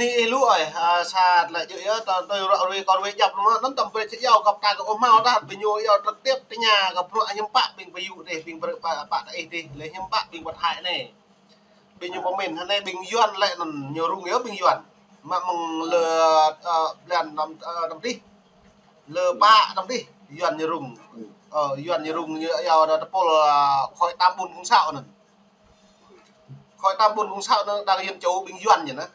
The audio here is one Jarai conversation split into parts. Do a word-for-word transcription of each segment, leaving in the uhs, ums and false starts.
Ih lu ơi, a, sa tơlơi jưh yơh, tơ, tơ ră ruai kơ ruai djăp lu mơ̆n, anŭn tơm brơi či iâu găp ta kơ ôh hmâo tah, ƀing ñu iâu trực tiếp tơña găp bruă hiư̆m pă ƀing pơyŭ dih, ƀing brơi pă, pă tơ ih dih, lĕ hiư̆m pă ƀing pơthai anai. Ƀing ñu pơmĭn, hơnai ƀing Yuan lĕ anŭn ñu rŭng yơh ƀing Yuan. Mă mơ̆ng lơ, ơ, blan năm, ơ, năm tih. Lơ pă năm tih, Yuan ñu rŭng. Ơ, Yuan ñu rŭng ñu iâu tơpul, ơ, khối tám ƀun kông săo anŭn. Khối tám ƀun kông săo anŭn đang yên châu ƀing Yuan ñu anŭn.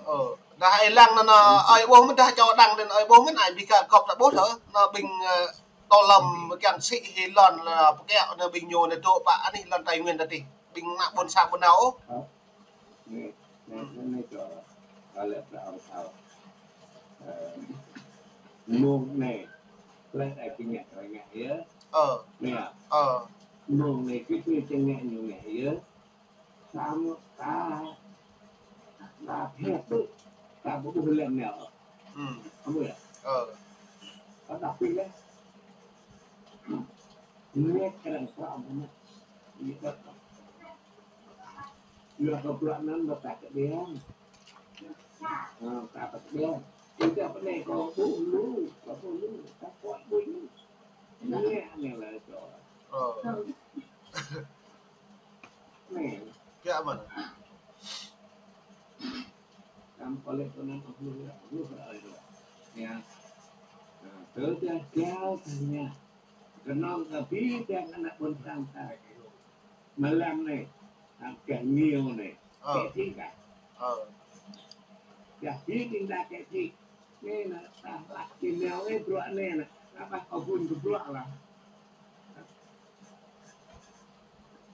Ơ, dah ai lăng anŭn, ơ, ai ƀuh mơ̆n dah čô đang anŭn ai ƀuh mơ̆n ai ƀing găp ta ƀuh thơ. Anŭn ƀing, ơ, tô lăm kiăng sĭ hĭ lŏn, ơ, pơkiaŏ anŭn ƀing ñu anŭn dŏ pă anih lŏn Tây Nguyên ta tih. Ƀing ană ƀôn sang ƀôn nao ôh. Nè, nè, nè, nè, čô, kâo lĕ prăk ong kâo. Ơ, mông anai, klĕ ai kơ ngă, klĕ ngă yơh. Ơ. Nè. Ơ. Mông anai kơ kơ čang ngă ñu ngă yơh. Samơ̆ ta, ta phet tu, ta ƀu ƀuh lem nao. Hmm. Kamu ya? Ơ. Kâo đọc tin lĕ. Nè, kơ đang prăk ong kâo nè. Yua kơ bruă anŭn ƀu ta kơđiăng. Ơ, ta kơđiăng. Ih ta pơnai kâo ƀuh lu, kâo ƀuh lu, ta kuat ƀuh lu. Anai, anai lĕ čô. Ơ. Anai. Kiăng mơ̆n. Năm kâo lĕ kâo năm kâo ƀuh lu, ƀuh lu ơi lu. Anai. Ơ, tơ ta kiao ta anai. Kơnơ̆ng kơ ƀing ta ană ƀôn sang ta. Mlam anai, ta kơ ngiao anai. Ơ. Kơ thĭ kah. Ơ. Kơ thĭ ƀing ta kơ thĭ. Anai anŭn ta lăk kơ nao anai bruă anai anŭn. Ta ƀah kơ ƀun kơ bruă lah.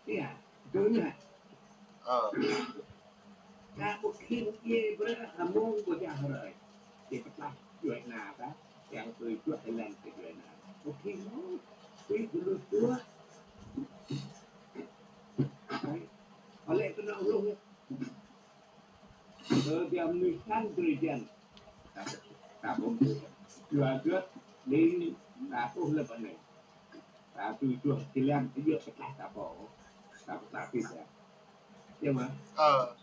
Yơh, dơ̆ng hă. Ơ. Kâo ƀu khĭn djai brơi hơmông ƀu jah hrơi. Či pơtlaih djuai ania ta, kiăng tui juă ih lăng tui djuai ania. Ƀu khĭn ôh, tui gơlŭ juă. Ơ, lĕ kơnơ̆ng hluh yơh. Ơ, dia mơnuih săn drơi jan. Ta, ta ƀu juă juă, đing, ta ƀuh lĕ pơ anai. Ta tui juă či lăng, či juă pơtlaih ta pô. Ta pơtlaih pĭt ya. Yơh mơ̆? Ơ.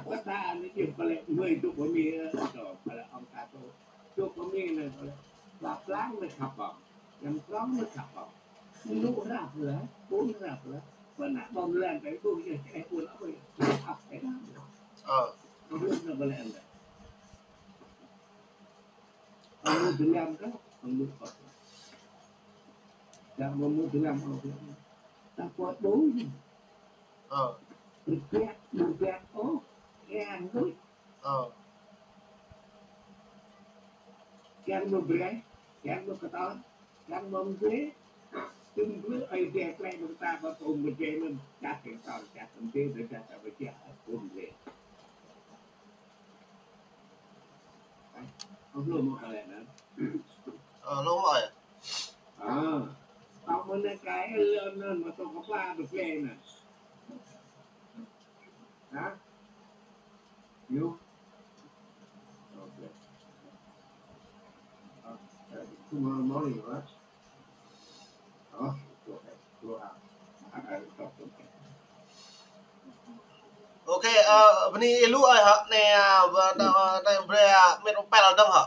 Pơtlaih anai yơh pơlĕ mơi tŭ pơmĭn, ơ, tŭ pơlĕ ong ta tŭ. Tŭ pơmĭn anai pơlĕ. Pơtlaih pơlăng anai khăp ƀơ̆ng. Yang prong anai khăp ƀơ̆ng. Lu rah pơlĕ, ƀun rah pơlĕ. Pơnă ƀơ̆ng lăng kơ ƀuh yơh, eh, ƀun apa yơh. Khăp kơ anai. Ơ. Ƀun anai pơlĕ anai. Ơ, dơlăm kơ, ƀơ̆ng lu kơ. Yang mơ̆ mơ̆ dơlăm ôh. Ta kuat ƀuh. Ơ. Rơgăt, rơgăt ôh, kiăng đuč. Ơ. Kiăng mơ̆ brơi, kiăng mơ̆ kơtơ̆, kiăng mơ̆ mơ̆ brơi. Tơm brơi, ai dê klĕ mơ̆ ta ƀă tôm mơ̆ brơi mơ̆n, čăt kiăng tơm, čăt tơm brơi, brơi čăt ta ƀă čăt, tôm brơi. Ơ, hlô mơ̆ kơ lĕ anŭn. Ơ, hlô mơ̆ ơi. Ơ. Tơm mơ̆ anai kơ lĕ anŭn, mơ̆ tơm kơ pla brơi anŭn. Hă? You? Okay. Uh, uh, tomorrow morning, right? Huh? Okay. Go out. I, I talk to them. Okay, ơ, bơni ih lu ơi hă, anai, ơ, bơ-, anai, ơ, anai brơi, ơ, mĕt Opel dơ̆ng hă?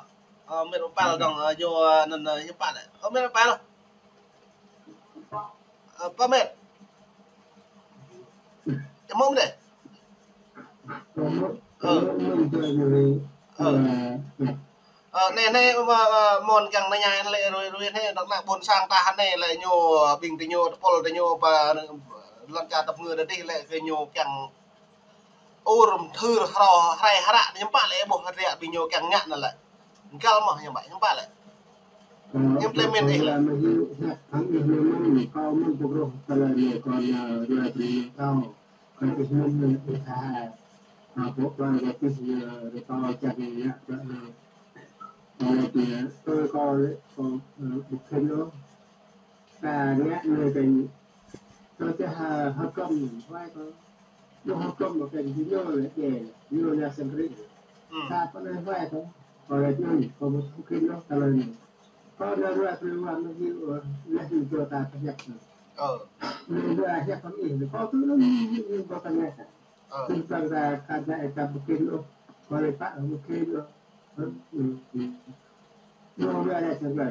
Ơ, mĕt Opel dơ̆ng, ơ, ñu, ơ, anŭn, ơ, hiư̆m pă lĕ. Ơ, mĕt Opel. Ơ, pơmĭn. Čơmơ̆ng dêh. Ơ. Ơ. Ơ, anai, anai, ơ, ơ, mơ̆n kiăng anai lĕ ruai, ruai anai, dŏ ană ƀôn sang ta anai lĕ ñu, ƀing ta ñu, tơpul ta ñu, pơ, lŏn čar tơpơngư ta dih lĕ kơ ñu kiăng ur mơthưr hrô hrơi hră ñu pă lĕ ƀuh hơdră ƀing ñu kiăng ngă anŭn lĕ. Găl mơ̆ ñu pă, ñu pă lĕ. Ñu plĕ min ih lĕ. Ta ngă anai kơ, kơ čơ ha, ha kơm, huai kơ. Ñu ha kơm mă kơ ñu lĕ dê, ñu lĕ sendiri. Hmm. Ta pơ anai huai kơ, kơ lĕ ñu, kơ mă kơ ñu ta lĕ ñu. Kơ lĕ ruai pơlua mă ñu, ơ, lĕ ñu ta pơhiăp. Ơ. Ñu ruai hiăp kơ ih, kơ tŭ lĕ ñu, ñu kơ ta ngă. Ơ. Ƀing ta, ta, ta, ta ƀu khĭn ôh. Kơ lĕ pă ƀu khĭn ôh. Ơ, ơ, ơ. Ñu ƀu lĕ čang lĕ.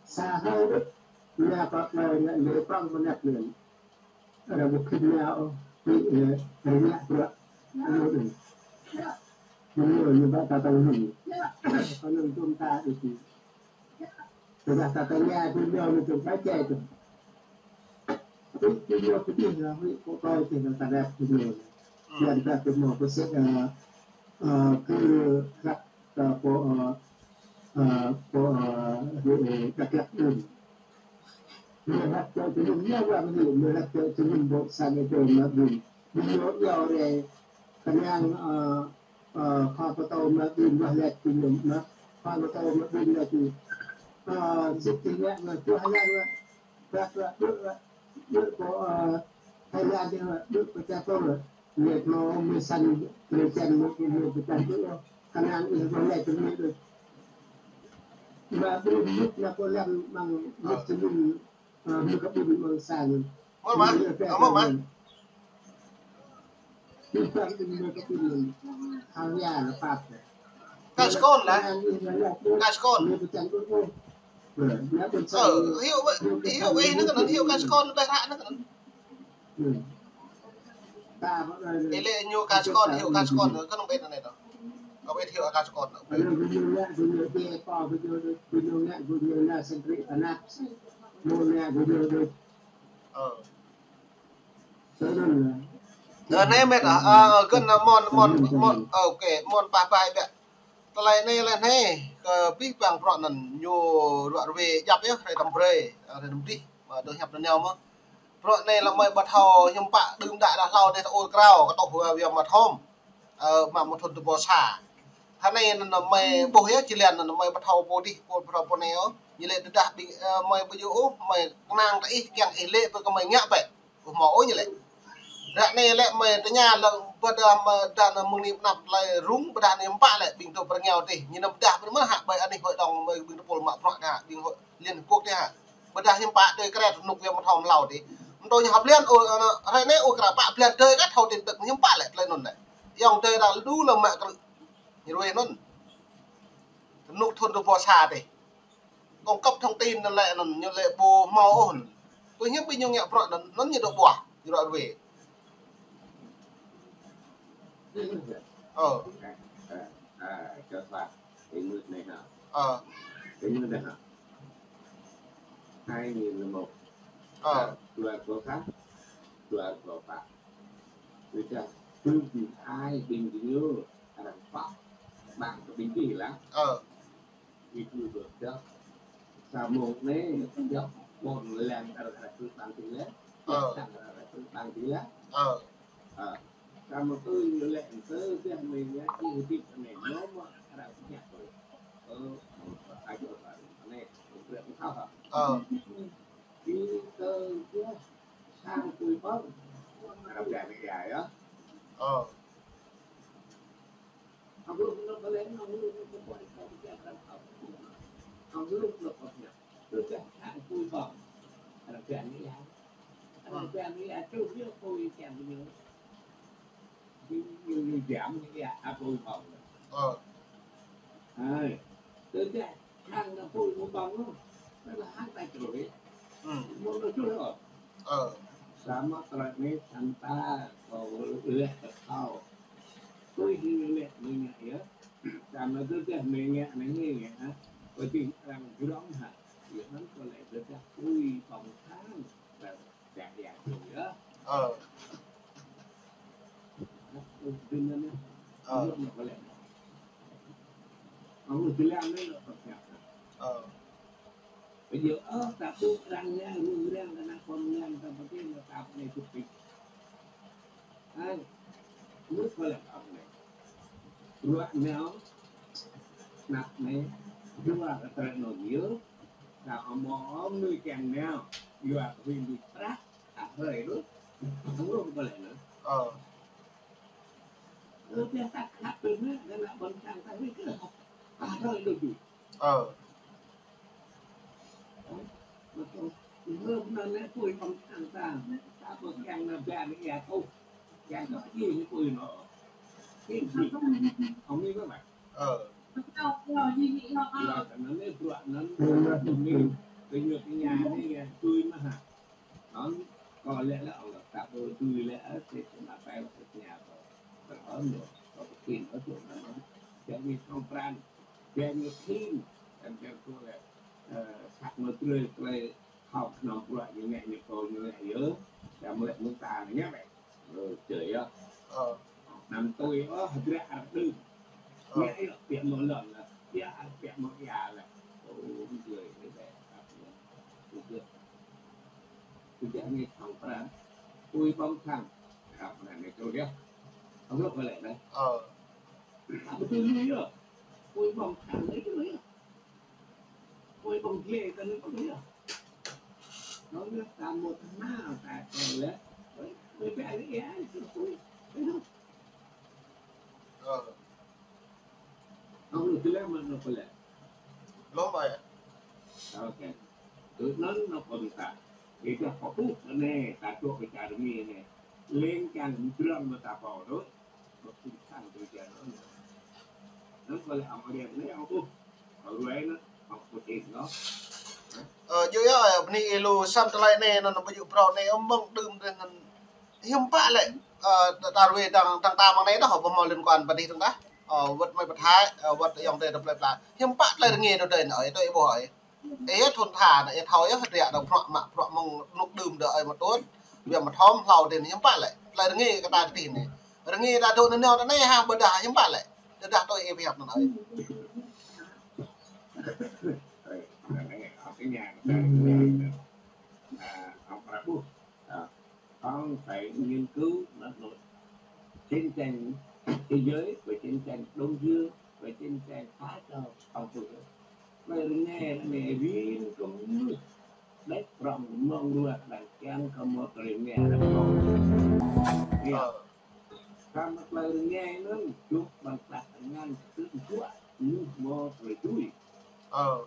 Sa hơi đôč. Ñu pă lĕ, lĕ, lĕ prŏng mơnăp lĕ. Arăng ƀu khĭn ñu ôh. Ơ, ơ, arăng ngă bruă. Ñu, ñu, ñu ƀă ta tong hĭ. Kơ anŭn tum ta đôč. Tơdah ta tơña, ƀing ñu mơ̆n tơña ƀai čai tơ. Ƀing, ƀing ñu pơdih lah, ƀing kơ kâo tơ, ta rep ƀing ñu. Hmm. Yang ta tơ mơ̆ pơsĕ, ơ, ơ, kơ hlăk, ơ, pô, ơ, ơ, pô, ơ, ơ, Dak Lak anŭn. Mơ̆ hlăk čô tơ ñu, ñu wă mơ̆, mơ̆ hlăk čô tơ ñu, ƀô̆ sa anai tơ mă ƀing. Ƀing ñu yua rai kơnang, ơ, ơ, khua pơtô mă ƀing wah lĕ tơ ñu mă. Khua pơtô mă ƀing lĕ tơ. Ơ, sĭt tơ ñu mă, čuh lĕ mă. Ƀă, ƀă, ƀă, ƀă, ƀă pô, ơ, Thái Lan tơ mă, ƀă pô ča pô mă. Ñu mă, mă săn, mă čan, mă, mă pơčah tơ, kơnang ih wah lĕ tơ ñu tơ. Mă ƀing mŭt nă pô lăm mă, mŭt tơ ñu. Ơ, mơ̆ kơ ƀing mơ̆ng sang. Mơ̆ mă? Ơ, mơ̆ mă? Kaskon lah. Kaskon. Ơ, hyu, hyu, ih nă kơnăn, hyu kaskon, ƀe hră nă kơnăn. Ih lĕ ñu kaskon, hyu kaskon, kơnăn ƀe nă anai tơ. Kơ ƀe hyu kaskon. Ơ. Ơ, anai mĕt ah, ơ, gơ̆n, ơ, mơ̆n, mơ̆n, mơ̆n, ơ, ok, mơ̆n pah ƀai ƀĕ. Tơlơi anai lĕ anai, kơ abih bang bruă anŭn ñu ruă ruê djăp yơh, hrơi tơm brơi, ơ, hrơi tơm dih, mă dŏ hiăp anŭn ñu mơ̆n. Bruă anai lĕ mơi ƀu thâo hiư̆m pă đưm đă đah hlâo dêh ta ur krao, kơ tŏh hua wia mă thom. Ơ, mă mơ̆ thun tơpô sa. Hơnai anŭn mơi ƀuh yơh, či lĕ anŭn mơi ƀu thâo pô dih, pô, pô, pô anai ôh. Ñu lĕ tơdah ƀing, ơ, mơi ƀu djơ̆ ôh, mơi kơnang tơ ih, kiăng ih lĕ pơ kơ mơi ngă bĕ. Ƀu hmâo ôh ñu lĕ. Ră anai lĕ mơi tơña lăng ƀôdah mơi đa anŭn mơ̆ng anai pơnăp tơlơi rŭng, ƀôdah anai hiư̆m pă lĕ, ƀing tơ pơrơngiao tih. Ñu anăm pơdah pơ mơ̆n hă, ƀơi anih hội đồng mơi ƀing tơpul mă bruă anai hă, ƀing hội Liên Hợp Quốc anai hă. Ƀôdah hiư̆m pă tui kret rơnŭk wia mơ̆ thom hlâo tih. Mơ̆ tui ñu hăp liăn, ơ, ơ, hrơi anai ur krao pă blan tơi kăt thâo tin tức hiư̆m pă lĕ tơlơi anŭn lĕ. Yŏng tơi đa lu lăm mă krư̆. Ñu ruai anŭn. Rơnŭk thun tơpô sa tih. Cung cấp thông tin anŭn lĕ anŭn, ñu lĕ ƀu hmâo ôh. Tui hiư̆m ƀing ñu ngă bruă anŭn, anŭn ñu dŏ ƀuah, ñu ruă ruê. Ơ. À, à, cho Thoa, cái mưa này hả? Ơ. Cái mưa này hả? Hai nghìn lẻ một. Ơ. Dua có khác, dua có bạc. Bây giờ, cứ vì ai bình tĩnh, à, bạc, bạc của bình tĩnh lắm. Ơ. Ih kơ dŏ djŏp. Samơ̆ anai, djŏp ƀôn lăng arăng kơ ƀang tih lĕ. Ơ. Djŏp arăng kơ ƀang tih lĕ. Ơ. Ơ. Samơ̆ tui ñu lĕ tơ djŏp mơi ngă ih hơdip anai, mơ̆ mơ̆ arăng kơ djŏp tui. Ơ, ai djŏp arăng anai, ƀu brơi kơ thâo hă. Ơ. Ih kơ djŏp sang tui ƀơ̆ng. Arăng kơ anai yơh. Ơ. Ơ. Hai. Tơdah hăng nă pui mơ̆ng ƀơ̆ng lu. Tơdah hăng ta črui. Hmm. Mơ̆ng lu črui ôh. Ơ. Samơ̆ tơlơi anai sang ta kơ lĕ kơ thâo. Tui hĭ lĕ mơi ngă yơh. Samơ̆ tơdah mơi ngă anai hĭ ngă hă. Kơ jing arăng jrong hă. Yơh anŭn kơ lĕ tơdah pui ƀơ̆ng sang. Ơ. Ơ. Ơ. Bây giờ, ơ, ta tŭ arăng ngă, rŭng răng, kơ ană pơmĭn, ta pơmĭn, ta pơmĭn tŭ pĭt. Ai, mŭt kơ lĕ ta pơmĭn. Ruă nao, năp anai, dua kơ tơlơi anŭn yơh, ta hmâo mơnuih kiăng nao, yua kơ huĭ mơnuih prăk, Ơ, ƀiă ta khăp tui anai, ană ƀôn sang ta huĭ kơ. Ơ. Mơ̆ tui, mơ̆ anai pui ƀôn sang ta, ta ƀu kiăng nao ƀiă anai ia kơ. Yang kơ pơjing ñu pui anŭn. Pơjing pui. Hông mĭn kơ mă. Ơ. Yua kơ anŭn anai bruă anŭn, anŭn, tơña tơña anai, ya, tui mă hă. Anŭn, kâo lĕ lĕ, ơ, ta ƀu tui lĕ, ơ, sĭt mă pai lĕ tơña kâo. Kâo anŭn, kâo pơkĭn, ơ, tui anŭn. Biă ñu thŏng pran, biă ñu khĭn, dan biă kâo lĕ, ơ, sat mơ̆ tơlơi, tơlơi, hŏk nŏm bruă ñu ngă ñu kâo ñu ngă yơh, dan mơ̆ lĕ mơ̆ng ta ñu ngă bĕ. Ơ, čơi yơh. Ơ. Năm tui, ơ, hơdră arăng đưm. Ơ. Ngă yơh, biă mơ̆ lŏn lah, biă, biă mơ̆ ia lah. Ơ, čơi, ơ, biă, biă, biă. Tơdah ñu thŏng pran, pui ƀơ̆ng khăn. Khăn pran ñu čuh yơh. Hông lŏk kơ lĕ anai. Ơ. Ƀu tui lui yơh. Pui ƀơ̆ng khăn anai čuh yơh. Pui ƀơ̆ng glai ta anai čuh yơh. Anŭn yơh ta mŭt tơma ta kơ lĕ. Ƀu biă lĕ ia, čuh pui. Ơ. Hông lŏk kơ lĕ mă anŭn kơ lĕ. Lŏm ƀai. Ôkê. Tui anŭn anŭn kơ ƀing ta. Ƀing ta pơpŭ anai, ta čuh pơčah rơngi anai. Leng kiăng mdrŏng mă ta pô tui. Ƀu tui khăn tui kiăng anŭn. Anŭn kơ lĕ hông lĕ anai hông ƀuh. Hông ruai anŭn, hông pơtih anŭn. Ơ, yua yơh, bơni ih lu, samơ̆ tơlơi anai anŭn ƀu djơ̆ phrâo anai, ơ, mơ̆ng đưm tơl anŭn. Hiư̆m pă lĕ, ơ, ta ruai dăng, dăng ta mơ̆ng anai dah, ƀu hmâo liên quan pơ adih dơ̆ng dah. Ơ, wơ̆t mơi pơthâo, ơ, wơ̆t ayŏng adơi ta plơi pla. Hiư̆m pă tơlơi rơngai anŭn tơl anŭn, ơi, tui ih ƀuh ơi. Ih thun tha anŭn, ih thâo yơh, hơdră dơ̆ng bruă mă, bruă mơ̆ng anŭn đưm dơ̆ng ơi mơ̆ tŭn. Biă mơ̆ thŏm hlâo tơl anŭn hiư̆m pă lĕ. Tơlơi rơngai kơ ta tơl anŭn. Rơngai ta dŏ anŭn anai hă ƀôdah hiư̆m pă lĕ. Tơdah tui ih pơhiăp anŭn ơi. Ơi, anŭn anai, artinya, à, hông pơrăp ƀuh. À, hông phải nghiên cứu nó nổi. Chiến tranh thế giới, với chiến tranh Đông Dương, với chiến tranh Á Châu, hông ƀuh. Tơlơi rơngai anai rin kơ mơnuih. Đĕč prŏng mơ̆ng ruă đang kiăng kơ hmâo tơlơi rơngai arăng phrâo. Yơh. Ơ. Samơ̆ tơlơi rơngai anŭn, čuh ƀăng plah tơngan, tơ̆ juă, mơnuih hmâo tơlơi dưi. Ơ.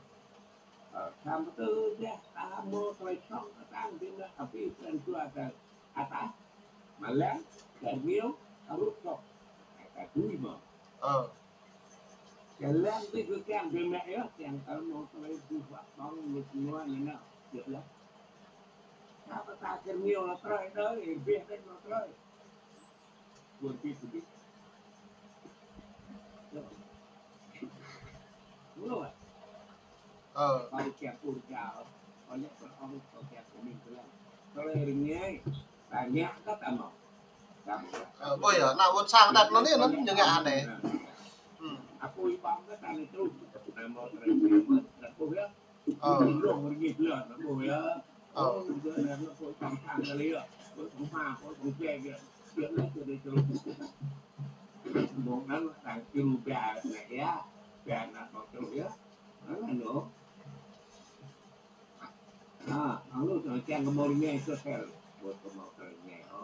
Ơ, samơ̆ tơdah ta hmâo tơlơi sŏng kơtang, tơdah abih pran jua ta atah, mă lăng, ta rơngiao, ta rŭt kŏ. Ta dưi mơ̆n. Ơ. Kơ lăng tui kơ kiăng tơl mă yơh, kiăng tơl hmâo tơlơi dưi huă ƀơ̆ng, lu semua anŭn, yơh lah. Samơ̆ ta kơ rơngiao lŏ trơi đơi, ih biă đơi lŏ trơi. Buôn pit pơdih. Mơ̆ lŏ. Ơ. Kâo kiăng pun kâo, kâo lĕ kơ hông, kâo kiăng pơmĭn kơ lăng. Tơlơi rơngai, ta ngă kơ ta hmâo. Ta hmâo. Ơ, ƀơi yơh, anŭn wơ̆t sang đăt anŭn anai, anŭn ñu ngă anai. Ơ. Hmm. Apui ƀơ̆ng kơ ta anai truh, ta hmâo tơlơi rơngai mơ̆n, ta ƀuh yơh. Ơ. Lông rơngit lŏn, ƀuh yơh. Ơ. Ơ, ƀuh yơh, lông rơngit lŏn, ƀuh yơh. Ƀuh yơh, ƀuh yơh, ƀuh yơh. Mông anŭn đang kru ba anai yơh. Ba anŭn ƀuh yơh. Anŭn anŭn. À, anŭn tơlơi kiăng kơ hmâo rơngai kơ sel. Ƀuh kơ hmâo tơlơi rơngai, ơ.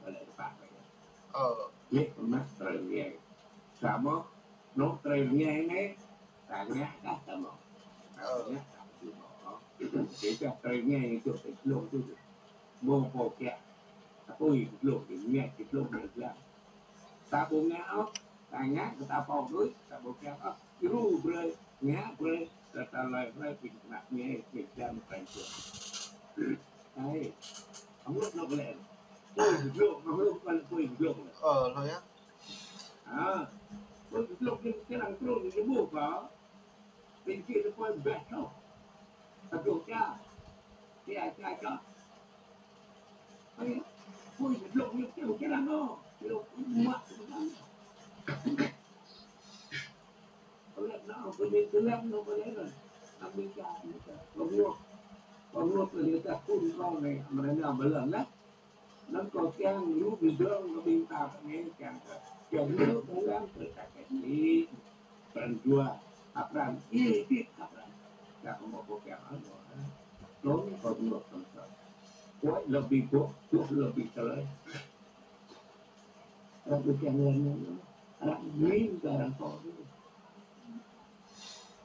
Tơlơi tơpă anai. Ơ. Lĕ kơ mă tơlơi rơngai. Samơ̆, anŭn tơlơi rơngai anai, ta ngă kơ ta hmâo. Ta ngă kơ ta hmâo. Ơ. Či čah tơlơi rơngai anai čuh tơlơi glông tui. Mơ̆ng pô kiăng. Ta apui glông tui, ngă tơlơi glông tui glông. Ta ƀu ngă ôh, ta ngă kơ ta pô tui, ta ƀu kiăng ôh. Djru brơi, ngă brơi, kơ tơlơi brơi ƀing ană mơnuih, ƀing đam pran jua. Ơi, hông lŏk anŭn lĕ. Apui glông, hông lŏk kơ apui glông. Ơ, hlơi yơh. À, apui glông ñu kiăng truh ñu ƀuh kơ. Ƀing gih tơpơi ƀĕ thâo. Tơdruă ča. Ča, ča, ča. Ơi, apui glông ñu kiăng kiăng anŭn. Glông mă. Ơi, anŭn, apui glông anŭn, apui glông anŭn. Amĭ ča, amĭ ča. Kâo ngŏ. Kâo ngŏ kơ ñu ta kun kâo anai, amra anŭn ƀơi lŏn lah. Anŭn kâo kiăng lu pơdrŏng kơ ƀing ta pơ anai kiăng kơ, kiăng lu pơlăng kơ ta kơ ni. Pran jua, apran, ih tit apran. Kiăng kơ hmâo kâo kiăng anŭn, tơl kâo ngŏ tơm tơm. Kuai lŏ ƀing gŏ, gŏ lŏ ƀing tơlơi. Arăng ƀu kiăng lăng anŭn, arăng mĭn kơ arăng kâo.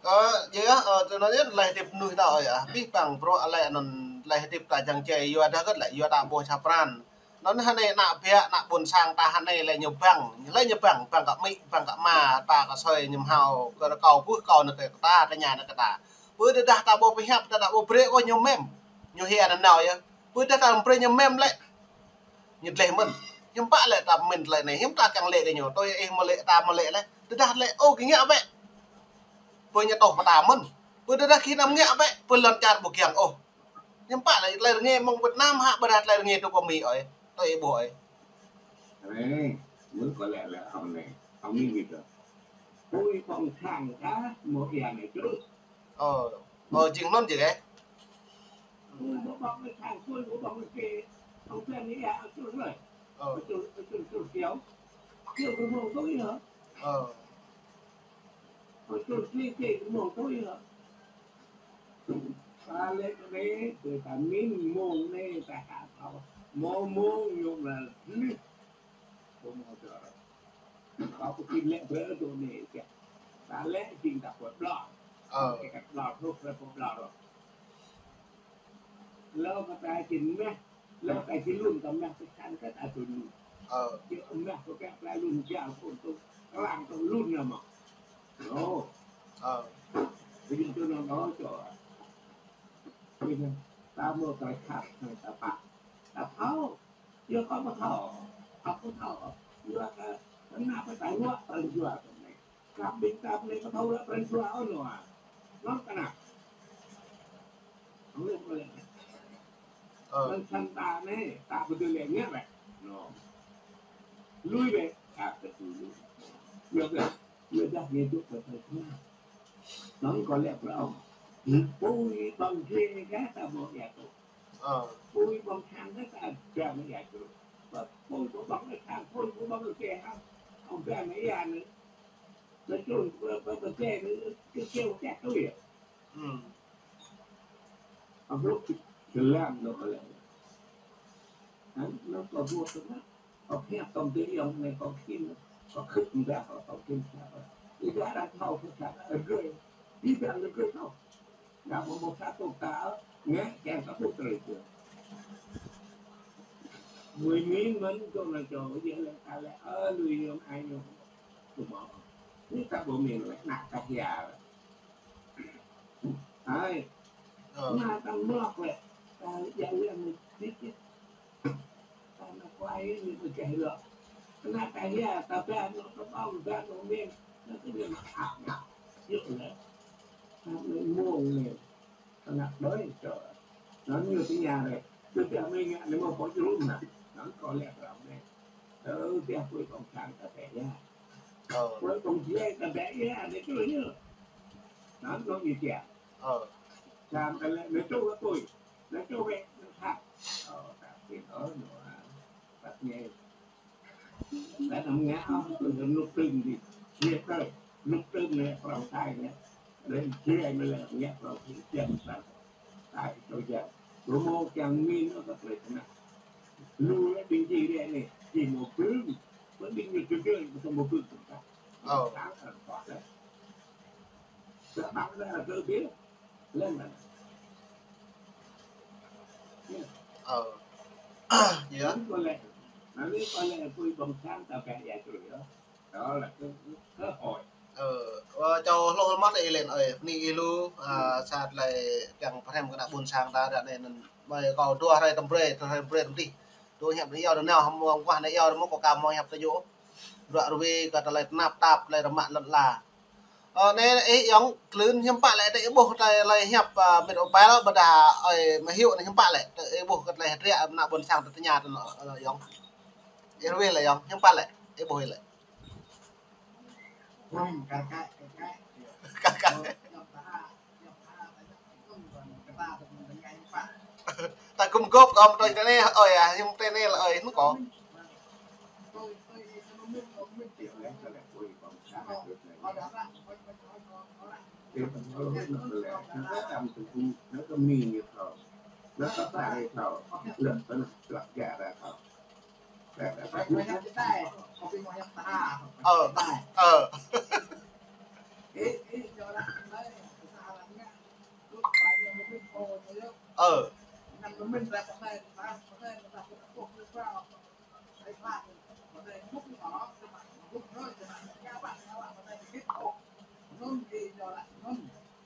Ơ, yơh, ơ, tui anŭn yơh, tơlơi hơdip mơnuih ta ơi, ah, abih bang bruă lĕ anŭn tơlơi hơdip ta jăng čai, yua dah kơ̆t lĕ, yua ta ƀuh ča pran. Anŭn hơnai ană biă, ană ƀôn sang ta hơnai lĕ ñu bang, lĕ ñu bang, bang kơ amĭ, bang kơ ama, ta kơ asơi ñu hmâo, kơ rơkâo ƀuh kâo nao kơ ta, tơña nao kơ ta. Pơ tơdah ta ƀu pơhiăp, ta ƀu brơi kơ ñu mem. Ñu hia nanao yơh. Pơ tơdah ta brơi ñu mem lĕ. Ñu dleh mơ̆n. Hiư̆m pă lĕ ta mĭn tơlơi anai, hiư̆m ta kiăng lĕ kơ ñu, tui ih mơ̆ lĕ, ta mơ̆ lĕ lĕ. Tơdah lĕ, ôh, gih ngă bĕ. Pơ ñu tŏh pơta mơ̆n. Pơ tơdah gih anăm ngă bĕ, pơ lŏn čar ƀu kiăng ôh. Hiư̆m pă lĕ tơlơi rơngai mơ̆ng Việt Nam hă, ƀôdah tơlơi rơngai tơ pơ Mi ơi, tơ ih ƀuh ơi. Anai, mơ̆ng kâo lĕ lĕ hŏng anai, hŏng Mi gitu. Pui ƀơ̆ng sang kah, mơ̆ ia anai črŭt. Ơ, ơ, jing anŭn jing ĕh. Pui ƀơ̆ng sang, pui ƀơ̆ng kê, hŏng pia anai ia črŭt lơi. Ơ. Črŭt, črŭt, črŭt kiaŏ. Kiaŏ kơ mơ̆ng tui hă? Ơ. Ơ, črŭt kê, kê kơ mơ̆ng tui hă? Ta lĕ kơ anai, tui ta mĭn mông anai ta hă thâo. Mông mông ñu mă lih. Kơ mơ̆ čar. Kâo kơ kin lĕ brơi tui anai kiăng. Ta lĕ jing ta pơƀlŏr. Ơ. Kơ ta ƀlŏr, hrŏm ta pơƀlŏr. Lơ kơ ta jing meh, lơ ta jing lun, ta meh ta čang kơ ta tui lun. Ơ. Jing meh kơ ta plai lun jal phun tui, klang tui lun nama. Ơ. Ơ. Jing tui nama čô. Ơ, ta mơ̆ ta khăp, ta pă. Ta thâo. Yua kơ ƀu thâo. Ƀu thâo. Yua kơ, kơ ană ta ruă, ta ruă kơ anai. Kơ ƀing ta anai ƀu thâo ruă, ta ruă ôh nua. Nŏng kơ ană. Ơ. Ƀing sang ta anai, ta ƀu dưi lĕ ngă bĕ. Nô. Lui bĕ, ta kơ tui lui. Yua kơ, yua dah ngă dŏ kơ ta ruă. Nŏng kâo lĕ brơi ôh. Pui ƀơ̆ng sang kah ta mơ̆ ia črŭt. Ơ. Pui ƀơ̆ng sang kah ta mơ̆ ia črŭt. Pui ƀơ̆ng sang, pui ƀơ̆ng kê hă. Hŏng pia anai ia anai. Nói chung, pơ, pơ, pơ kê anai, kê, kê, kê tui. Ơ. Hơnŭn kơ lăm nô lĕ. Hă? Nô kơ ƀuh tui anai. Kâo pơhiăp tơm tơ iâu anai kâo khĭn, kâo khĭn mơ̆ng dah kâo, kâo khĭn sa. Ih dah arăng thâo kơ sa, rơgơi. Ih dah rơgơi thâo. Dah mơ̆ mơ̆ sa tŏk ta, ngă kiăng kơ ƀuh tơlơi kơ. Mui mĭn mơ̆n tui anai čô, yua lĕ ta lĕ, ơ, lui ñu ai ñu. Tui mơ̆. Anai ta ƀu mĭn lĕ, ană ta hia. Ai. Ơ. Ană ta mlŏk lĕ. Ta ia ia mui dikit. Ta ană kuai ñu pơkeh lŏ. Ană ta hia, ta ba anŏ tơƀơ̆ng, ba anŏ mĭn. Ană ta hia mă hăp ngă. Yua lĕ. Ta ană mông lĕ. Ta ană đơi čô. Anŭn ñu tơña lĕ. Tui pia mơi ngă anai mơ̆ pô jrŭm anai. Anŭn kâo lĕ kơ anai. Ơ, pia pui ƀơ̆ng sang ta bĕ ia. Ơ. Pui ƀơ̆ng sang ta bĕ ia, anai čô ñu. Anŭn ñu pia. Ơ. Sang ta lĕ, anai čô kơ pui. Anai čô bĕ, anai hăp. Ơ, ta pui, ơ, ñu, a, ta pui. Lĕ anăm ngă ôh, tui hơnŭk tưng dih. Jia tơi, hơnŭk tưng lĕ prong tai lĕ. Lĕ jia mơi lĕ ngă prong tai jia mơ̆ prong tai tui jia. Rơmô kiăng mĭn ôh kơ tơlơi kơnăl. Lu lĕ ƀing jih lĕ anai, jih mơ̆ bưng. Mơ̆ ƀing ñu jơgơi, mơ̆ tơm mơ̆ bưng tơm ta. Ơ. Tang kơ tơm ta lĕ. Tơm ta lĕ tơm biă. Lĕ anai. Ơ. Yơh. Anŭn kâo lĕ, anŭn kâo lĕ pui ƀơ̆ng sang ta bĕ ia črŭt yơh. Đó là cơ, cơ hội. Ơ, ơ, čô hlô mơ̆n ih lĕ ơi, bơni ih lu, a, sa tơlơi kiăng pơhrăm kơ ană ƀôn sang ta ră anai anŭn. Mơi kâo dua hrơi tơm brơi, dua hrơi brơi tơm tih. Dua hiăp anai iâu anai nao, hmâo mơguah anai iâu anai mơ̆ kâo ka hmâo hiăp tơjuh. Ruă ruai kơ tơlơi tơnap tap, tơlơi rơmă lŏn ala. Ơ, anai ih yŏng klưn hiư̆m pă lĕ tơlơi ih ƀuh tơlơi hiăp, a, mĕt mobile ƀôdah ơi mă hiu anai hiư̆m pă lĕ tơlơi ih ƀuh kơ tơlơi hơdră ană ƀôn sang ta tơña tơ anŭn, ơ, yŏng. Ih ruai lĕ yŏng, hiư̆m pă lĕ ih ƀuh lĕ. Kakak. Ta gum gôp kơ ƀing tơnê, ơi, a, hiư̆m tơnê lĕ ơi, hmâo kâo. Ơ, ơ. Ơ.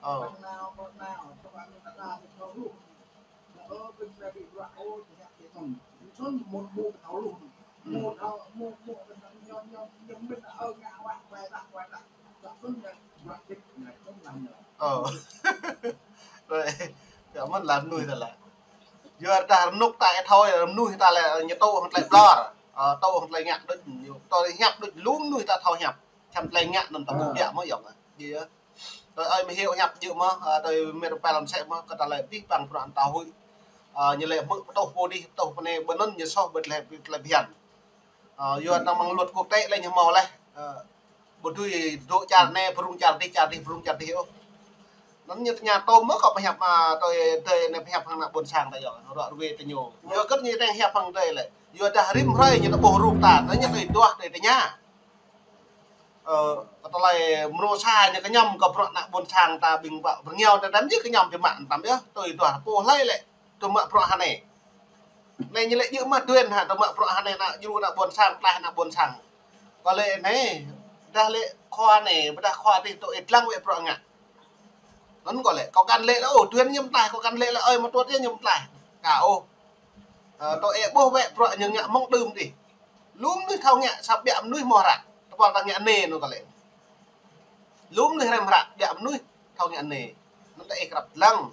Ơ. Ơ. Rồi, yua mơ̆n lĕ mơnuih ta lĕ. Yua dah rơnŭk ta ĕ thâo, mơnuih ta lĕ ñu tŭ hăng tơlơi ƀlŏr. Ơ, tŭ hăng tơlơi ngă đôč, ñu tŭ hiăp đôč lu mơnuih ta thâo hiăp. Čăm tơlơi ngă anŭn ta ƀu biă mơ̆ yŏng. Yua. Tui ơi mơ̆ hiăp djơ̆ mơ̆, ơ, tui mơ̆ rơpel lăm sĕ mơ̆, kơ ta lĕ pih păng prŏng ta huĭ. Ơ, ñu lĕ mơ̆ pơtŭh pô dih, pơtŭh pô anai, ƀơi anŭn ñu soh ƀơi tơlơi, tơlơi phiăn. Ơ, yua anŭn mơ̆ng luật quốc tế lĕ ñu hmâo lĕ, ơ, ƀu dưi dŏ čar anai, pơrŭng čar dih, čar dih, pơrŭng čar dih ôh. Anŭn ñu tơña tơm mơ̆ kâo pơhiăp, ơ, tui, tui anai pơhiăp hăng ană ƀôn sang ta yơh, ruă ruê tơ ñu. Yua hơget ñu tơña hiăp hăng tui lĕ. Yua dah rĭm hrơi ñu tơƀuh rup ta, tơ ñu tui duah tui tơña. Ơ, kơ tơlơi mrô sa ñu kơñăm kơ bruă ană ƀôn sang ta ƀing ƀă pơrơngiao ta đăm ñu kơñăm biă mă tăm yơh, tui duah pô hlơi lĕ, tui mă bruă hơnai. Anai ñu lĕ djơ̆ mă duen hă, tui mă bruă hơnai ană djru ană ƀôn sang, tlaih ană ƀôn sang. Kơ lĕ anai, dah lĕ khua anai, ƀôdah khua adih tŭ ih lăng wĕ bruă ngă. Anŭn kơ lĕ, kâo kăn lĕ lĕ, ơ, duen ñu mơtlaih, kâo kăn lĕ lĕ, ơi mơtuăt ñu mơtlaih. Ka ôh. Ơ, tŭ ih ƀuh wĕ bruă ñu ngă mơ̆ng đưm dih. Lu mơnuih thâo ngă, sa ƀiă mơnuih mơ̆ hră. Tơpă ta ngă anai anŭn kơ lĕ. Lu mơnuih hrăm hră, ƀiă mơnuih thâo ngă anai. Anŭn tơ ih krăp lăng.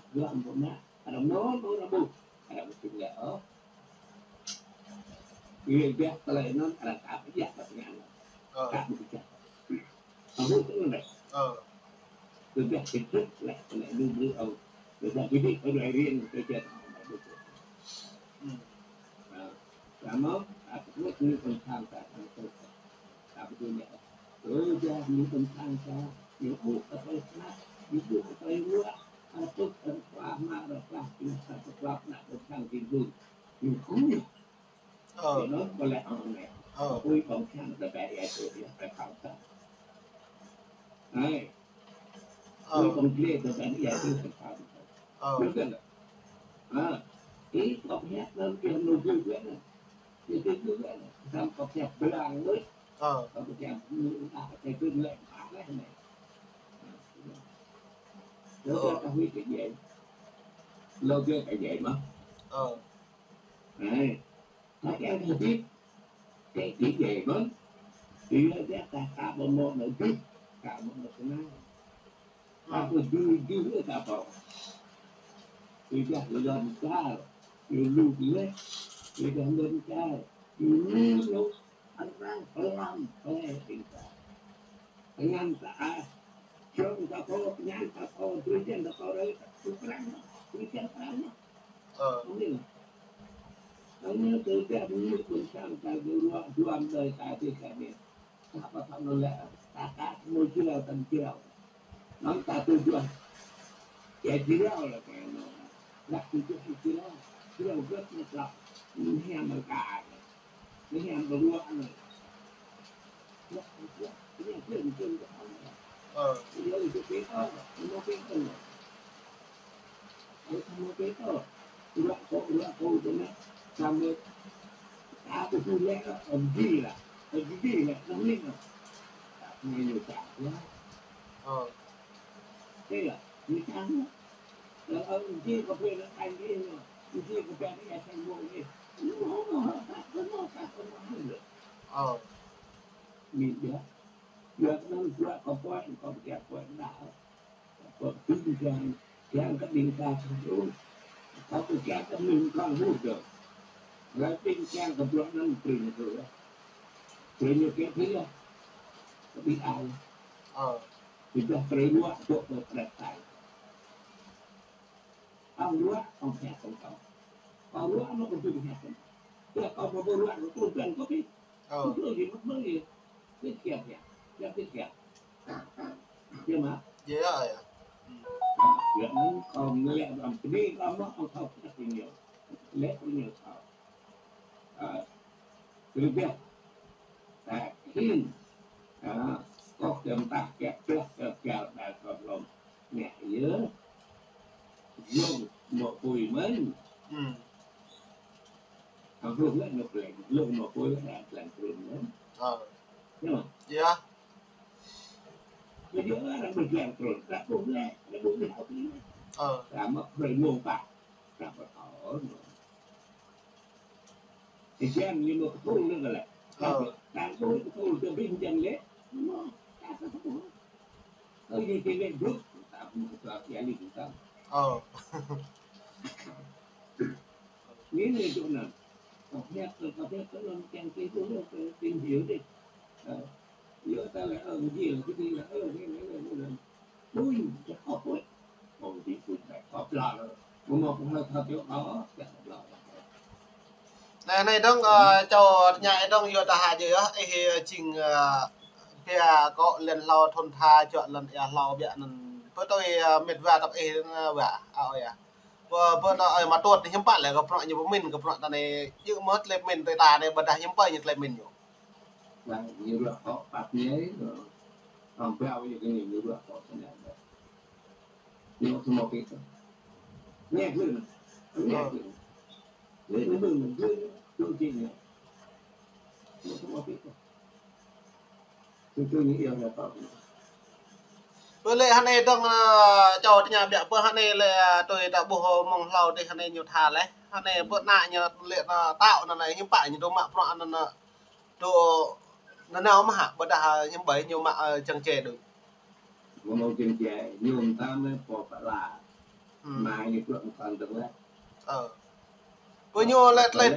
Yua ƀu mă, arăng nô, nô ră ƀu. Arăng ƀu sĭt lĕ ôh. Yua biă tơlơi anŭn, arăng ka ƀu biă tơlơi anŭn. Ơ. Ka ƀu biă. Ƀu sĭt lĕ. Ơ. Kơ biă kơ sĭt lĕ, lĕ lu lu ôh. Kơ biă kơ sĭt, kơ biă riêng, kơ biă. Hmm. Ơ. Samơ̆, ta kơkuh ñu ƀơ̆ng sang ta, ta kơkuh. Ta kơkuh ñu. Ơ, yua ñu ƀơ̆ng sang ta, ñu ƀuh ta tơlơi snăk, ñu ƀuh ta tơlơi ruă, ta kơkuh, ta kơkuh, mă rơklah, ñu ta kơkuh, ană ƀơ̆ng sang Kinh Thượng. Ñu kơkuh ñu. Ơ. Ñu nŏ, ƀơi lĕ ôh anai. Ơ. Kơkuh ƀơ̆ng sang ta ƀĕ ia tu ia ta khao ta. Hai. Ơ. Kơkuh ƀơ̆ng glĕ ta ƀĕ ia tu ta khao ta. Ơ. Ñu kơkuh. Ha. Ih, kâo hiăp anŭn, ih hmâo gơ̆ gơ̆ anŭn. Ih gơ̆ gơ̆ anŭn. Samơ̆ kâo hiăp blang đôč. Ơ. Kâo hiăp anŭn, ah, kâo gơ̆ lĕ, ah, lĕ anai. Ơ. Lơ gơ̆ ta huĭ kơ djai. Lơ gơ̆ kơ djai mơ̆n. Ơ. Anai. Ta kiăng kơ hơdip. Kơ djai mơ̆n. Ih lĕ gơ̆ ta, ta ƀu hmâo anŏ hơdip. Ta ƀu hmâo anŏ tơnang. Ơ. Ƀu dưi dưi ôh ta pô. Ih gah lŏn čar, ih lu leh, ih gah lŏn čar, ih lu lu, arăng pơlăm pơlĕ ƀing ta. Tơngan ta ah, čong ta pô, tơngan ta pô, drơi jăn ta pô, rơi ta pô, drơi jăn ta pô. Ơ. Anŭn. Anŭn tơdah ñu ƀơ̆ng sang ta, ñu ruă duăm đơi ta dih kơ anai. Ta pơtô anŭn lĕ, ta, ta hmâo jrao, ta jrao. Anŭn ta tơjuh. Ia jrao lĕ kơ anŭn. Lăp tơjuh jrao. Jrao gơ̆t ñu tlăp. Ñu hiam mơ̆ ka. Ñu hiam mơ̆ ruă anŭn. Ruă, ruă. Ñu hiam mơ̆ ruă. Ơ. Ñu hiam mơ̆ ruă. Ơ, samơ̆ pơtô, ruă kâo, ruă kâo tơ anai, samơ̆ ta ƀu hmâo lĕ, ơ, ƀu dưi lĕ, ơ, ƀu dưi lĕ, anŭn anai. Ta ƀu ngă ñu čang yơh. Ơ. Thế là, ñu čang yơh. Ơ, ơ, ƀu dưi kâo pơ̆n lĕ, ta ƀu dưi lĕ, ƀu dưi kâo pơ̆n lĕ, ta ƀu dưi. Ñu hmâo, hmâo, ta ƀu hmâo, ta ƀu hmâo lĕ. Ơ. Mĭn yơh. Yua kơ anŭn ruă kâo pơ̆n, kâo pơ̆n, kâo pơ̆n đa. Kâo ƀing kiăng, kiăng kơ ƀing ta sĭt. Kâo ƀu kiăng kơ mĭn kâo hmư̆ dơ̆ng. Lĕ ƀing kiăng kơ bruă anŭn brơi ñu kơ. Brơi ñu kơ phi yơh. Kơ ƀing ai. Ơ. Ƀing ta brơi ruă, dŏ kơ pơđăt tai. Ƀing ruă, ƀing pơhiăp kơ kâo. Ƀing ruă, anŭn kơ ƀing pơhiăp kơ kâo. Yua kâo ƀu ruă, kâo ƀu kiăng kơ phi. Ơ. Ƀu dưi, ƀu dưi. Tiết kiệm ya. Tiết kiệm. Iya mă? Iya, iya. Hmm. Nah, yua anŭn kâo ngă lĕ ƀơ̆ng pơdĭ kâo mă kâo thâo kơ ñu. Lĕ kơ ñu thâo. Ơ, kơ biă. Ta khĭn. Ơ, kâo kiăng ta kiăng plăk kơ kiăng đa kâo lŏm. Ngă yơh. Yơh, mă apui mơ̆n. Hmm. Hăng hruh lĕ ñu plĕng, lu mă apui lĕ đang plĕng trŭn lĕ. Ơ. Ñu. Iya. Jadi orang berjalan terus, tak boleh, tak boleh apa ini. Ơ. Sama bermompak. Tak bertahan. Ijan ñu mă kơthul lĕ kơ lĕ. Ơ. Đang ƀuh kơthul tơ ƀing ijan lĕ. Mă, ta kơthul. Ơ, ñu či lĕ dŭt, ta mă kơthul ia lĕ ta. Ơ. Ñu lĕ dŭt anŭn. Kâo hiăp kơ, kâo hiăp kơ anŭn kiăng kơ dŭt lĕ, kơ tìm hiểu đi. Ơ. Yua ta lĕ, ơ, ñu lĕ, kơ đi lĕ, ơ, ñu lĕ, ñu lĕ, ñu lĕ. Ui, kâo ƀuh. Ơ, đi ƀuh lĕ, kâo pla lĕ. Mơ̆ mơ̆ kâo hơi thâo čô kâo, kâo pla lĕ. Anai, anai dơ̆ng, ơ, čô tơña dơ̆ng yua ta hă jĕ yơh, ih, ơ, jing, ơ, pia kâo lŏn hlâo thun tha čuă lŏn ia hlâo biă anŭn. Pơtui, ơ, mĕt wa tăp ih, ơ, wa, a, ơi, a. Pơ, pơ tơ, ơi, mă tuăt hiư̆m pă lĕ kơ bruă ñu pơmĭn kơ bruă ta anai, jing mơ̆ tơlơi pơmĭn tui ta anai, ƀôdah hiư̆m pă ñu tơlơi pơmĭn ñu. Wah, ñu ruă kâo păt ñu, ơ, hăng ƀrâo ñu kơ ñu, ñu ruă kâo tơña. Ñu tơmô pĭt. Ñu gơ̆. Ñu gơ̆. Ñu gơ̆, ñu gơ̆, ñu gơ̆. Ñu tơmô pĭt. Tui tui ñu iâu ñu păt. Pơ lĕ hơnai dơ̆ng, ơ, čô tơña biă pơ hơnai lĕ, ơ, tui ta ƀuh mơ̆ng hlâo dih hơnai ñu tha leh. Hơnai pơ ană ñu lĕ, ơ, tao anŭn anai hiư̆m pă ñu dŏ mă bruă anŭn, ơ, dŏ nanao mơ̆ hă, ƀôdah, ơ, hiư̆m ƀơi ñu mă, ơ, čang čê đôč. Mơ̆ng čang čê, ñu tam lĕ pô pơala. Hmm. Mă ñu bruă mơ̆ng tơlơi. Ơ. Pơ ñu lĕ tơlơi,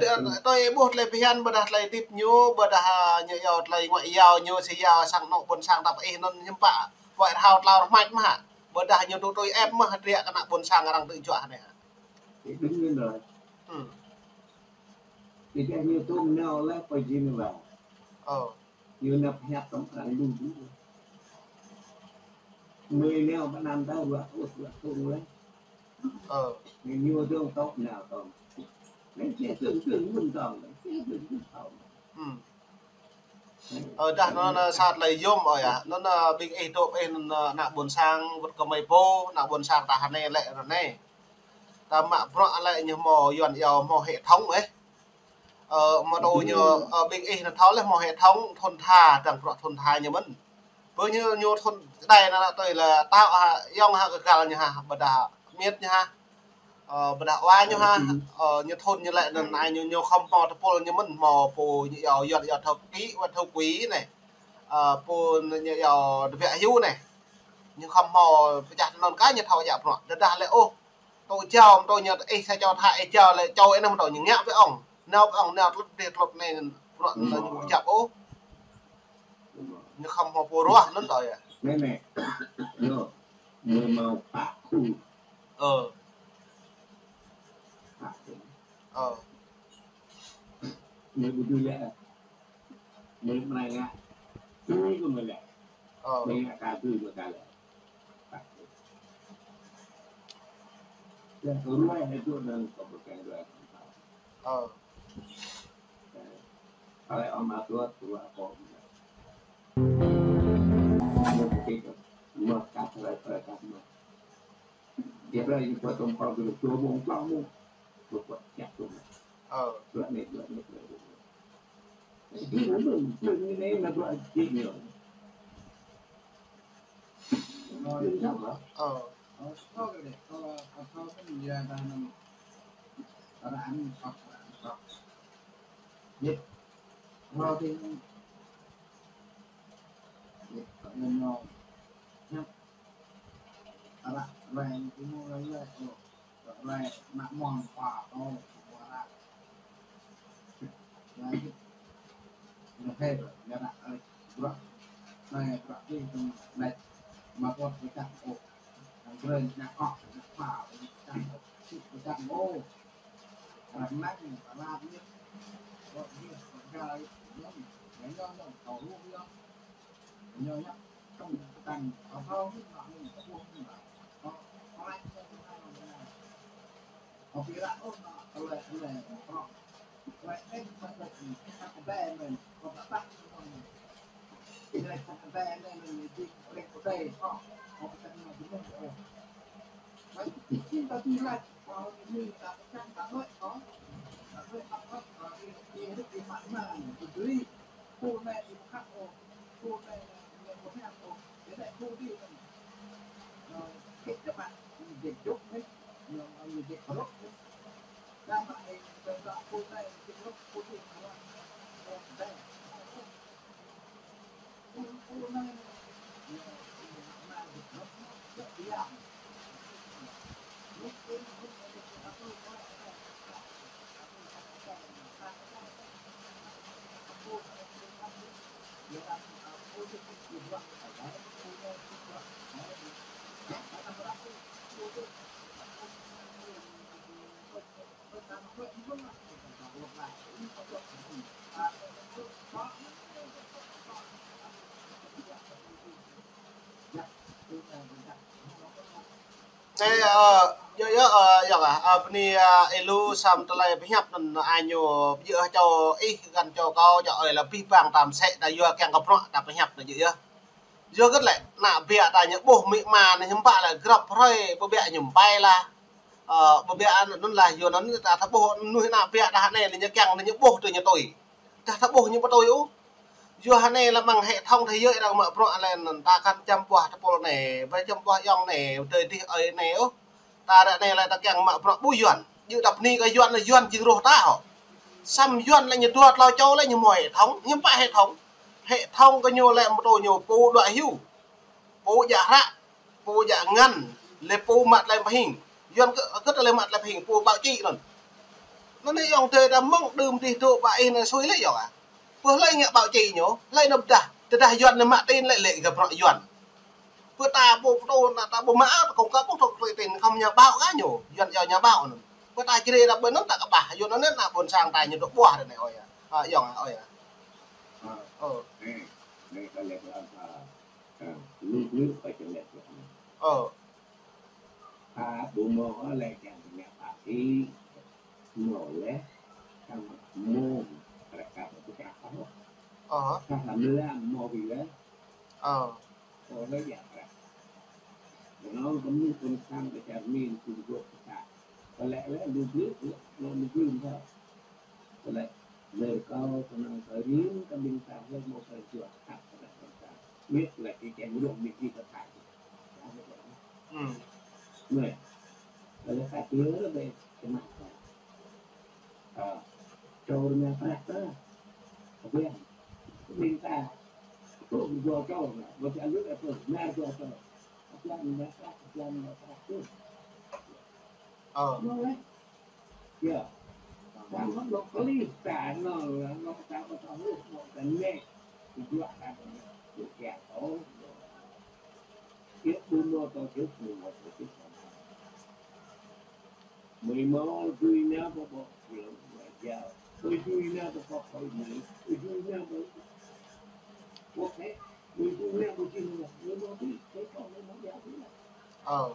tơlơi ƀuh tơlơi phiăn ƀôdah tơlơi hơdip ñu, ƀôdah, ơ, ñu iâu tơlơi ngoại giao ñu, si iâu sang anŏ ƀôn sang tăp ih anŭn hiư̆m pă. Wai rơhao tlao rơmač mơ̆ hă. Ƀôdah ñu tui tui ĕp mơ̆ hă, triă kơ ană ƀôn sang arăng tui juă anai hă. Thì đương nhiên rồi. Hmm. Či dah ñu tŭ nao lĕ pơ Geneva. Ơ. Ñu nao pơhiăp tơm arăng lu lu. Mơi nao pơ anăn ta ruă ôh, ruă tŭ lĕ. Ơ. Ñu dong tŏ nao tŏng. Nĕ či tŭ tŭ mơ̆n tŏng, či tŭ tŭ tŏng. Hmm. Ơ, dah anŭn, anŭn sa tơlơi yôm ơi ah. Anŭn, anŭn ƀing ih dŏ ih anŭn, anŭn ană ƀôn sang wơ̆t kơ mơi pô, ană ƀôn sang ta hơnai lĕ anŭn anai. Ta mă bruă lĕ ñu hmâo yuan iâu hmâo hệ thống ih. Ơ, mă tui ñu, ơ, ƀing ih anŭn thâo lĕ hmâo hệ thống thôn tha, dăng bruă thôn tha ñu mơ̆n. Bơ ñu, ñu thôn čơđai anŭn tui lĕ tao ha, yŏng ha kơ găl ñu ha, ƀôdah miêt ñu ha. Ơ, ƀôdah wa ñu ha, ơ, ñu thôn ñu lĕ anŭn ai ñu, ñu khŏm hmâo tơpul ñu mơ̆n hmâo pô ñu iâu yuan iâu thư ký, wơ̆t thư ký anai. Ơ, pô ñu iâu tơbiă hyu anai. Ñu khŏm hmâo pơčah anŭn kah ñu thâo djă bruă. Tơdah lĕ ôh, tŭ jao, tŭ ñu ih sa čô tha ih jao lĕ čô ih anŭn tŭ ñu ngă pơ ong. Nao pơ ong, nao tlut dih tlut anai, bruă anŭn ñu ƀu kơjăp ôh. Ñu khŏm hmâo pô ruah anŭn tơl yơh. Nĕ, nĕ. Ñu, ñu hmâo pă khu. Ơ. Pă khu. Ơ. Ñu ƀu dui lĕ. Ñu mơnai ngă. Tui kơ mơi lĕ. Ơ. Mơi ngă ka tui mơi ka lĕ. Pă khu. Yang kedua itu dan kepercayaan kedua. Ơ. Kalau amat tuat, kedua apa? Mă kăt rai, rai kăt mă. Dia rai ñu pơtông kơ gơ̆ dua mông, ba mông. Lu pơ̆t čăk tŭ. Ơ. Dua mét, dua mét, dua mét. Đi mơ̆n, mơ̆n, mơ̆n, mơ̆n, dua mét ñu. Mơ̆n, mơ̆n, mơ̆n. Ơ. Ơ, ơ, kơ dih, ơ, ơ, ơ, mơ̆n, ya, dah, mơ̆n. Ơ, dah, mơ̆n, ơ, ơ, ơ. Dih. Ơ, dih, mơ̆n. Dih, ơ, mơ̆n, ơ. Ñăp. Ară rai kơmơi rai lĕ, ơ, rai ană mơnuih pă tơl kơmơi ară. Rai, ñu hơr, ñu ară rai bruă. Rai bruă tui tơm lĕ, mă bruă pơčah ôh. Anŭn brơi ñu kŏ, ñu pă, ñu pơčah ôh. Ñu pơčah ôh. Ară anai, ară anai, bruă ñu, bruă gai, ñu, ñu, ñu, tơl lu ñu. Ơ, yơh, yơh, ơ, yơh, ơ, ơ, bơni, ơ, ih lu sa tơlơi pơhiăp anŭn ai ñu, yơh, čô ih, găn čô kâo, čô ơi lĕ abih bang ta mơsĕ, ta yua kiăng kơ bruă, ta pơhiăp anŭn yơh. Yua hơget lĕ, ană biă ta ñu ƀuh amĭ ama ñu hiư̆m pă lĕ grăp hrơi, pơbiă ñu ƀai lah. Ơ, pơbiă anŭn lah, yua anŭn ta thâo ƀuh mơnuih ană biă ta hơnai lĕ ñu kiăng ñu ƀuh tui ñu tui. Dah ta ƀuh ñu ƀu tui ôh. Yua hơnai lĕ mơ̆ng hệ thống thế giới arăng mă bruă lĕ anŭn ta kăn čăm ƀuah tơpul anai, ƀu čăm ƀuah ayŏng anai, tui dih ơi anai ôh. Ta ră anai lĕ ta kiăng mă bruă ƀu yuan. Yua ta bơni kơ yuan lĕ yuan jing roh ta hŏ. Samơ̆ yuan lĕ ñu dua tlâo čô lĕ ñu hmâo hệ thống, ñu pă hệ thống. Hệ thống kơ ñu lĕ mơ̆ tui ñu pô đuaĭ hyu. Pô djă hră, pô djă ngăn, lĕ pô mă tơlơi pơhing. Yuan kơ, kơ tơlơi mă tơlơi pơhing, pô báo chí anŭn. Anŭn anai ayŏng adơi ta mơ̆ng đưm dih dŏ ƀă ih anai sui lĕ yơh ah. Pơ hlơi ngă báo chí ñu, hlơi nao pơdah, tơdah yuan anai mă tin lĕ lĕ gah bruă yuan. Pơ ta ƀu pơtô, ta ƀu mă, ta kông kơ ƀu thâo tơlơi tin, khŏm nhà báo kah ñu, yuan iâu nhà báo anŭn. Bơ ta čih ră bơ anŭn ta kơƀah, yua anŭn ană ƀôn sang ta ñu dŏ ƀuah ră anai ơi. Ha, yơh ơi. Ha. Ơ. Anai, anai ta lĕ kơ ta, ha, lu lu kơ čih lĕ kơ. Ơ. Ha, ƀu mơ̆ lĕ čang ngă pati. Mơ̆ lĕ, kăm mơ̆, ră kăm kơ čah kơ. Ơ. Kăm mơ̆ lĕ, mơ̆ ƀu lĕ. Ơ. Ơ, lĕ yă prăk. Kơnơ̆ng kơ mơnuih ƀôn sang kơ čar min kơ gơ̆ kơ ta. Kơ lĕ lĕ lu blư̆, lu blư̆, lu blư̆ mơ̆. Kơ lĕ lĕ kâo kơnơ̆ng kơ rin kơ ƀing ta lĕ mơ̆ kơ juă hăp kơ ta. Mĭt lĕ kơ čang rŏk mĭt kơ ta. Hm. Mơ̆. Kơ lĕ ta tui lĕ ƀai kơnăl ta. Ơ, čô rơma prăk ta. Kơ ƀing, kơ ƀing ta. Kơ ƀing čô rơma, ƀu čang lu ƀai kơ rơma čô rơma. Kơ ƀing rơma prăk, kơ ƀing rơma prăk tu. Ơ. Mơ̆ lĕ. Yơh. Ta mơ̆ lŏk kơ lĕ ta nol, lŏk ta mơ̆ ta hluh, mơ̆ ta nĕ. Kơ juă ta mơ̆, kơ kiăng ôh. Kiăng ƀu mơ̆ ta kiăng ƀu mơ̆ ta kiăng. Mơi mâo dui nao pơ ƀô̆, kiăng mơi jao. Mơi dui nao pơ ƀô̆, mơi mơi. Mơi dui nao pơ ƀô̆, mơi dui nao pơ jing, mơi mâo dui, mơi kâo, mơi mâo jao dui. Ơ.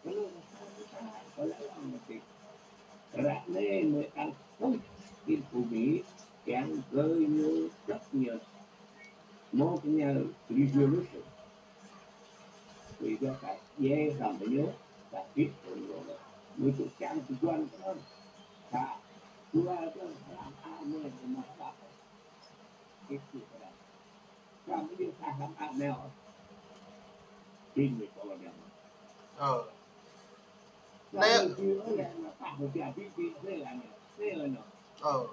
Kơ lĕ ta, kơ lĕ ta mơ̆ ti. Ră anai mơi ăn tui tin phu mi, kiăng kơ ñu chấp nhận. Mơ̆ kơ ñu revolution. Vì do cái dễ làm với nhau, và biết của nhau. Người chủ trang thì quan tâm. Và qua đó làm ăn mơi mơ̆ mă bă. Cái sự đó. Làm với nhau ta làm ăn nào. Tin người có làm. Ơ. Nĕ. Ơ.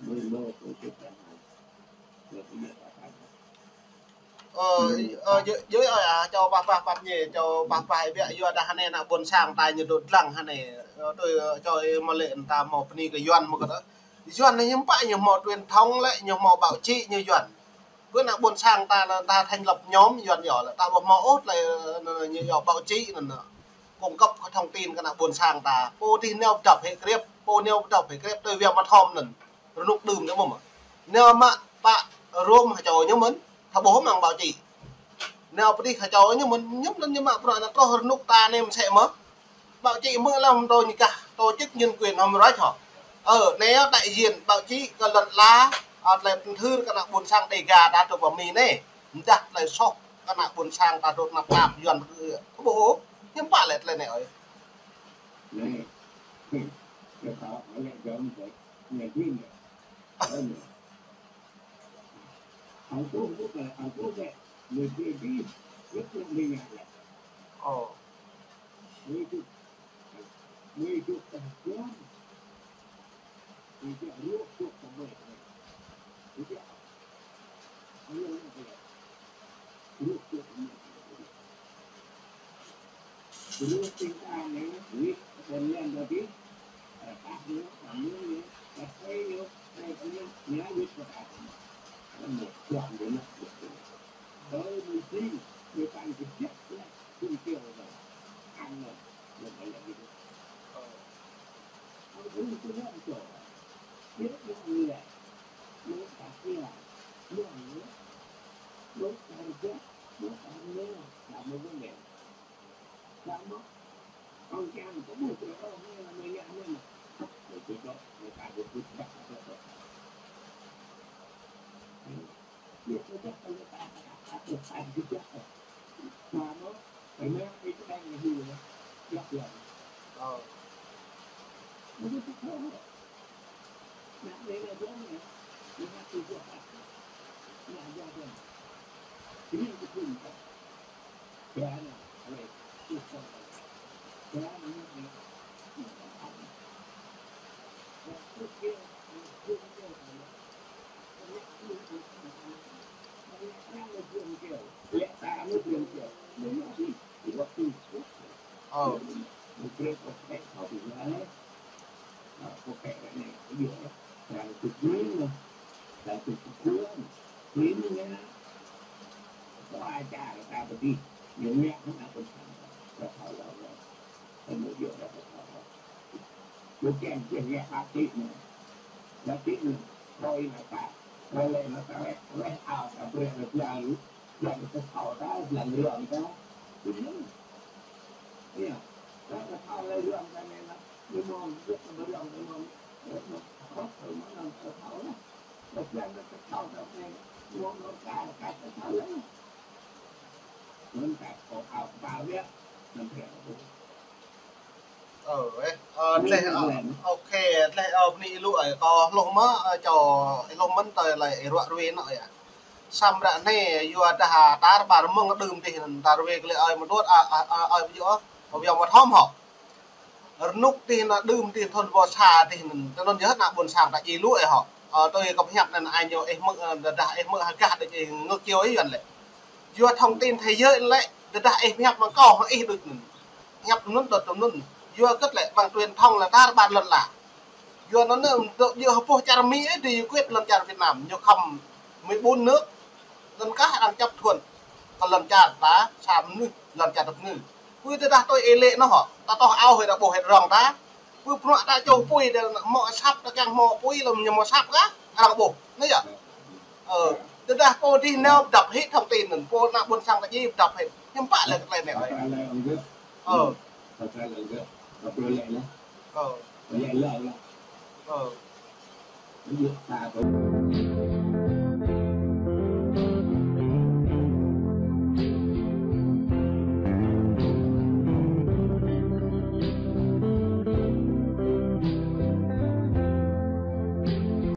Mơ̆. Ơ, ơ, yơh, yơh, ơ, a, čô pah pah pap ñe, čô pah pah ih biă, yua dah anai ană ƀôn sang ta ñu dŏ dlăng anai. Ơ, tui, ơ, čô ih mơ̆ lĕ ta mơ̆ bơni kơ Yuan mơ̆ kơ tơ. Yuan anai ñu pă ñu mơ̆ truyền thông lĕ, ñu mơ̆ báo chí ñu Yuan. Bơ ană ƀôn sang ta, ta thành lập nhóm Yuan yơh lĕ, ta ƀu mơ̆ ôh lĕ, ơ, ñu yơh báo chí anŭn, ơ, cung cấp kơ thông tin kơ ană ƀôn sang ta. Pô dih nao pơdŏp hĕ krep, pô nao pơdŏp hĕ krep, tui wia mă thom anŭn. Rơnŭk đưm ñu mơ̆n. Nao mă pă Rôm hơčâo ñu mơ̆n, ta ƀuh mơ̆ng báo chí. Nao pơ dih hơčâo ñu mơ̆n, ñu mơ̆n ñu mă bruă anŭn truh rơnŭk ta anai mơsĕ mơ̆n. Báo chí mơ̆ lăm tô ñu kah tổ chức nhân quyền hôm ră hŏ. Ơ, nao đại diện báo chí kơ lŏn ala, ơ, tơlơi pơthưr kơ ană ƀôn sang Đêga ta tơ pơ Mi anai. Mơdah tơlơi soh kơ ană ƀôn sang ta tơ năp năp Yuan kơ ƀuh. Ñu pă lĕ tơlơi anai ơi. Anai. Kơ ta pơlĕ jăm tơ. Anai dih anai. Ơ, anai. Hăng tŭ, tŭ kơ, hăng tŭ kơ, mơi dui dih, yua tŭ mơi ngă lĕ. Ơ. Mơi dui, mơi dui tah jam. Mơi dui ruh tŭ kơ mơi. Mơi dui, mơi dui, mơi dui. Ruh tŭ kơ mơi. Ruh tơl ta anai, wĭt kơ ƀôn lan ta dih, ơ, tah ñu, tah ñu, tah tơi ñu, tơi kơ ñu, ñu wĭt kơ ta. Anŭn mơ̆, čuă mơ̆ anŭn. Tơl mơ̆ jing, mơ̆ păng kơjăp lĕ, kơjăp lĕ. Anŭn, mơ̆ ƀai lĕ gitu. Ơ. Anŭn kơ ñu kơjăp čuă. Ñu kơjăp lĕ. Mơ̆ ta kiăng, mơ̆ ñu, mơ̆ ta rơjăp, mơ̆ ta rơjăp, ta mơ̆ ƀu lĕ. Samơ̆, ŏng kiăng kơ ƀuh kơ ôh, anai, anai, anai, anai. Kơ ƀuh dŏ, anai, ta ƀuh ƀuh, ƀuh, ƀuh, ƀuh. Anai, anai, anai, anai, anai, anai, anai. Samơ̆, anai, anai, anai, anai, anai. Ơ. Anai, anai, anai, anai. Rơ̆k kơ pĕ thâo tui yua lĕ. Ơ, kơ pĕ ră anai, kơ yua lĕ. Đang tui yua lĕ. Đang tui yua lĕ. Tui yua lĕ. Kơ ai čar ta pơdih. Yua lĕ kơ ană ƀôn sang. Kơ thâo lĕ. Kơ mơ̆ yua lĕ kơ thâo lĕ. Yua kiăng kiăng lĕ hă tĭ anai. Lĕ tĭ anai. Kơ ih ană ta. Kơ lĕ ană ta lĕ. Lĕ ao ta brơi lĕ biă lu. Lăng kơ thâo ta, lăng rơ̆ng ta. Tui anŭn. Ơ, ta kơ thâo lĕ rơ̆ng ta anai lĕ. Ñu mơ̆ng, ñu mơ̆ng rơ̆ng, ñu mơ̆ng, ñu mơ̆ng, ñu mơ̆ng, ñu mơ̆ng kơ thâo lĕ. Lăng kơ thâo ta anai, ñu mơ̆ng kơ, kơ thâo lĕ. Anŭn ta kơ thâo ta biă, anŭn biă. Ơ, ơ, tleh, ơ, ok, tleh, ơ, bơni lu, ơ, kâo hluh mơ̆, ơ, čô, hluh mơ̆n tơlơi ruă ruê anŭn, ơ. Samơ̆ ră anai, yua dah tar ƀar mơ̆ng đưm dih, tar ruê kơ lĕ ơi mơdut, ơ, ơ, ơ, ơi ƀu djơ̆, ơ, ƀu djơ̆ mơ̆ thom hŏ. Rơnŭk dih anŭn đưm dih thun ƀô sa dih anŭn, tơnŭn yơh ană ƀôn sang ta djai lu, ơ, hŏ. Ơ, tui kâo pơhiăp anŭn ai ñu, ih mơ̆, ơ, dah ih mơ̆ hơgah đôč ih ngơ̆k kiêu ih yuan lĕ. Yua thông tin thế giới lĕ, tơdah ih pơhiăp mơ̆ng kâo hăng ih đôč anŭn. Pơhiăp tui anŭn, đôč tui anŭn. Yua kơ lĕ ƀăng truyền thông lĕ tar ƀar lŏn ala. Yua anŭn anŭn, tơ yua hơpŭh čar Mi ih, tui yua kơ lŏn čar Việt Nam, ñu khŏm mười bốn nước, lŏn kah arăng chấp thuận. Kơ lŏn čar ta, sa mơnuih, lŏn čar tơpơngư. Pui tơdah tui ih lĕ anŭn hŏ, ta tŏh ao hơi ta ƀuh hơi rŏng ta. Pui pơnuă ta čô pui, ta mơ̆ sap, ta kiăng mơ̆ pui, lŏm ñu mơ̆ sap kah, arăng ƀuh. Anŭn yơh. Ơ, tơdah pô dih nao pơdăp hĭ thông tin anŭn, pô ană ƀôn sang ta djai pơdăp hĭ. Hiư̆m pă lĕ kơ tơlơi anai. Ơ. Ơ.